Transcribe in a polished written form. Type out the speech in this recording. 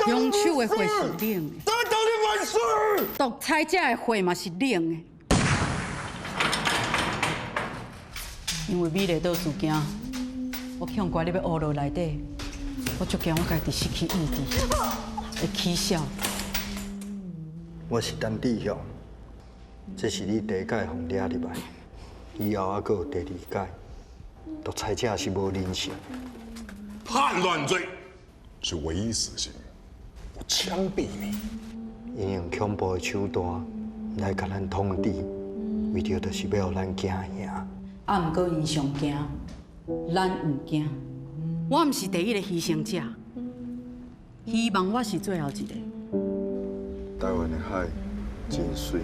凶手的血是冷的，大統領萬歲！獨裁者的血嘛是冷的。因為美麗島事件，我去予關入去烏牢內底，我足驚我家己失去意志，會起痟。我是陳志雄，這是你第一擺予掠入來，以後還閣有第二擺。獨裁者是無人性。叛亂罪是唯一死刑，我槍斃你！𪜶用恐怖的手段來共咱統治，為著就是欲予咱驚嚇。啊，毋過𪜶上驚，咱毋驚。我毋是第一个犧牲者，希望我是最後一个。台灣的海真媠。